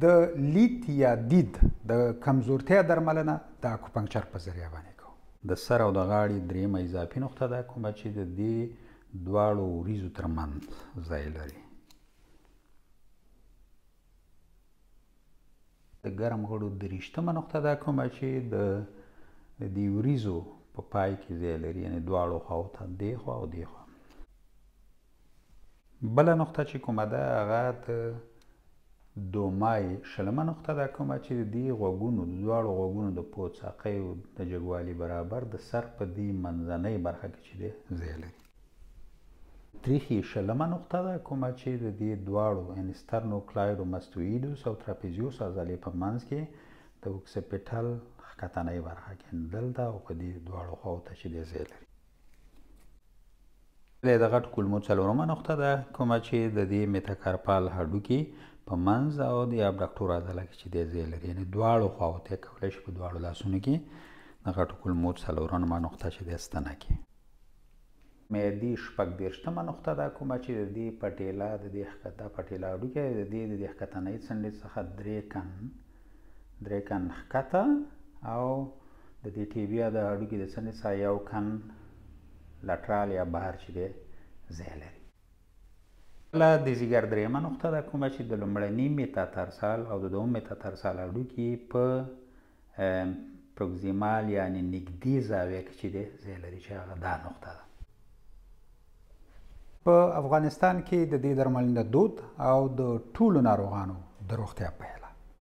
د لید یا دید د کمزورتیا درملنه د اکوپنکچر په ذریعه باندې کوو. د سر او د غاړې درېیمه اضافي نقطه ده کومه چې د دې دواړو وریځو ترمنځ ځای لري. د ګرم غړو دریشتمه نقطه ده کومه چې د دې وریځو په پای کې ځای لري، یعنې دواړو خواو ته، دې خوا او دې خوا. بله نقطه چې کومه ده هغه د دومای شلمه نقطه ده کومه چې د دې غوږونو، د دواړو غوږونو د پوڅاقیو د جګوالي برابر د سر په دې منځنۍ برخه کې چې دی ځای لري. تریخي شلمه نقطه ده کومه چې د دې دواړو یعنې سترنوکلایډوماستویدوس او تراپیزیوس عضلې په منځ کې د اوکسیپیټل ښکتنۍ برخه کې دلته او په دې دواړو خواو ته چې دی ځای لري. د غټ کولمو څلورمه نقطه ده کومه چې د دې میتاکارپال هډوکي په منځ او د ابډکټور عضله کې چې دی ځای لري، یعنې دواړو خواو ته کولی شي په دواړو لاسونو کې د غټو کولمو څلورمه نقطه چې دی ستنه کې. معدې 36مه نقطه ده کومه چې د دې پټیلا، د دې ښکته پټیلا هډوکی د دې د دې ښکتنۍ څنډې څخه درې کن ښکته او د دې ټیبیا د هډوکي د څنډې څخه یو کن لټرال یا بهر چې دی ځای لري. بله د ځیګر درېیمه نقطه ده کومه چې د لومړني میتاتارسال او د دوم میتاتارسال هډوکي په پروکسیمال یعنې نږدې زاویه کې چې دی ځای لري، چې هغه دا نقطه ده. په افغانستان کې د دې درملنې د دود او د ټولو ناروغانو د روغتیا په هیله.